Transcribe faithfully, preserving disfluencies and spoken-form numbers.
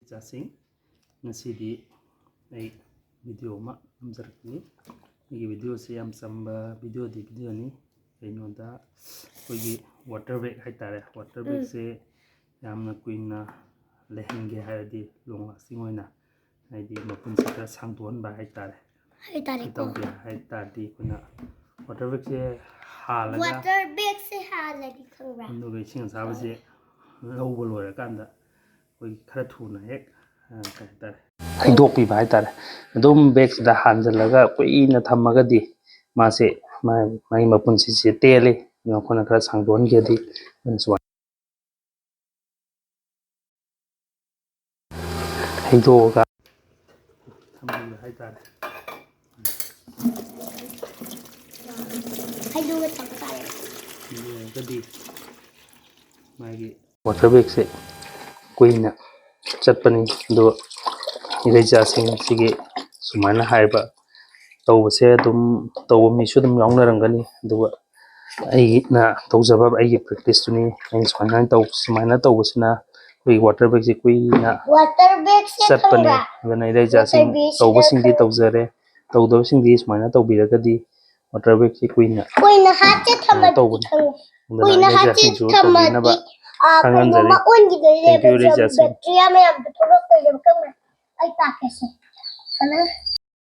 ꯏꯆꯥꯁꯤꯡ, ꯉꯁꯤꯗꯤ ꯑꯩ ꯚꯤꯗꯤꯑꯣ ꯑꯃ ꯅꯝꯖꯔꯛꯄꯅꯤ꯫ ꯑꯩꯒꯤ ꯚꯤꯗꯤꯑꯣꯁꯦ ꯌꯥꯝ ꯆꯝꯕ ꯚꯤꯗꯤꯑꯣꯗꯤ ꯚꯤꯗꯤꯑꯣꯅꯤ꯫ ꯀꯩꯅꯣꯗ, ꯑꯩꯈꯣꯏꯒꯤ ꯋꯥꯇꯔ ꯕꯦꯒ ꯍꯥꯏꯇꯥꯔꯦ, ꯋꯥꯇꯔ ꯎꯝ꯫ ꯕꯦꯒꯁꯦ ꯌꯥꯝꯅ ꯀꯨꯏꯅ ꯂꯩꯍꯟꯒꯦ ꯍꯥꯏꯔꯗꯤ, ꯂꯣꯡ ꯂꯥꯁꯇꯤꯡ ꯑꯣꯏꯅ, ꯍꯥꯏꯗꯤ ꯃꯄꯨꯟꯁꯤ ꯈꯔ ꯁꯥꯡꯗꯣꯛꯍꯟꯕ ꯍꯥꯏꯇꯥꯔꯦ꯫ ꯍꯥꯏꯇꯥꯔꯦꯀꯣ꯫ ꯇꯧꯒꯦ ꯍꯥꯏ ꯇꯥꯔꯗꯤ, ꯑꯩꯈꯣꯏꯅ ꯋꯥꯇꯔ ꯕꯦꯒꯁꯦ ꯍꯥꯜꯂꯒ, ꯋꯥꯇꯔ ꯕꯦꯒꯁꯦ ꯍꯥꯜꯂꯗꯤ ꯈꯪꯕ꯭ꯔꯥ? ꯑꯗꯨꯒ ꯏꯁꯤꯡ ꯑꯁꯥꯕꯁꯦ ꯂꯧꯕ ꯂꯣꯏꯔꯀꯥꯟꯗ, ꯑꯩꯈꯣꯏ ꯈꯔ ꯊꯨꯅ ꯍꯦꯛ, ꯑ, ꯀꯩ ꯍꯥꯏꯇꯥꯔꯦ, ꯍꯩꯗꯣꯛꯄꯤꯕ ꯍꯥꯏꯇꯥꯔꯦ꯫ ꯑꯗꯨꯝ ꯕꯦꯒꯁꯤꯗ ꯍꯥꯟꯖꯜꯂꯒ ꯀꯨꯏꯅ ꯊꯝꯃꯒꯗꯤ ꯃꯥꯁꯦ, ꯃꯥ-, ꯃꯥꯒꯤ ꯃꯄꯨꯟꯁꯤꯁꯦ ꯇꯦꯜꯂꯤ꯫ ꯑꯗꯨꯅ ꯑꯩꯈꯣꯏꯅ ꯈꯔ ꯁꯥꯡꯗꯣꯛꯍꯟꯒꯦꯗꯤ, ꯑꯩꯈꯣꯏꯅ ꯁꯨꯃꯥꯏꯅ ꯍꯩꯗꯣꯛꯑꯒ ꯊꯝꯕꯤꯕ ꯍꯥꯏꯇꯥꯔꯦ꯫ ꯍꯩꯗꯣꯛꯑꯒ ꯊꯝꯕ ꯇꯥꯔꯦ꯫ ꯑꯗꯨ ꯑꯣꯏꯔꯒꯗꯤ ꯃꯥꯒꯤ ꯋꯥꯇꯔ ꯕꯦꯒꯁꯦ ꯀꯨꯏꯅ ꯆꯠꯄꯅꯤ꯫ ꯑꯗꯣ ꯏꯔꯩꯆꯥꯁꯤꯡ ꯑꯁꯤꯒꯤ ꯁꯨꯃꯥꯏꯅ ꯍꯥꯏꯕ ꯇꯧꯕꯁꯦ ꯑꯗꯨꯝ ꯇꯧꯕ ꯃꯤꯁꯨ ꯑꯗꯨꯝ ꯌꯥꯎꯅꯔꯝꯒꯅꯤ꯫ ꯑꯗꯨꯒ ꯑꯩꯅ ꯇꯧꯖꯕ ꯑꯩꯒꯤ ꯄ꯭ꯔꯦꯛꯇꯤꯁꯇꯨꯅꯤ꯫ ꯑꯩꯅ ꯁꯨꯃꯥꯏꯅ ꯇꯧ-, ꯁꯨꯃꯥꯏꯅ ꯇꯧꯕꯁꯤꯅ ꯑꯩꯈꯣꯏꯒꯤ ꯋꯥꯇꯔ ꯕꯦꯒꯁꯦ ꯀꯨꯏꯅ ꯋꯥꯇꯔ ꯕꯦꯒꯁꯦ ꯆꯠꯄꯅꯦ꯫ ꯈꯪꯕ꯭ꯔꯥ? ꯑꯗꯨꯅ ꯏꯔꯩꯆꯥꯁꯤꯡ ꯋꯥꯇꯔ ꯕꯦꯒꯁꯤꯗ ꯇꯧꯕꯁꯤꯡꯗꯤ ꯈꯪ- ꯇꯧꯖꯔꯦ, ꯇꯧꯗꯕꯁꯤꯡꯗꯤ ꯁꯨꯃꯥꯏꯅ ꯇꯧꯕꯤꯔꯒꯗꯤ ꯋꯥꯇꯔ ꯕꯦꯒꯁꯦ ꯀꯨꯏꯅ ꯀꯨꯏꯅ ꯍꯥꯠꯁꯦ ꯊꯝꯃꯗꯤ ꯇꯧꯕꯅꯤ꯫ ꯈꯪꯉꯦ꯫ ꯑꯗꯨꯅ ꯀꯨꯏꯅ ꯍꯥꯠꯁꯦ ꯏꯔꯩꯆꯥꯁꯤꯡꯁꯨ ꯊꯝꯃꯗꯤ, ꯇꯧꯕꯤꯅꯕ ꯑꯥ, ꯈꯪꯍꯟꯖꯔꯤ꯫ ꯀꯩꯅꯣꯝꯃ ꯑꯣꯟꯈꯤꯗꯣꯏꯅꯦꯕ, Thank you, ꯏꯔꯩꯆꯥꯁꯤꯡ꯫ ꯕꯦꯛꯇꯤꯔꯤꯌꯥ ꯃꯌꯥꯝꯗꯣ ꯊꯣꯛꯂꯛꯇꯣꯏꯅꯦꯕ, ꯈꯪꯕ꯭ꯔꯥ? ꯑꯩ ꯇꯥꯛꯀꯦꯁꯦ꯫ ꯀꯅꯥ?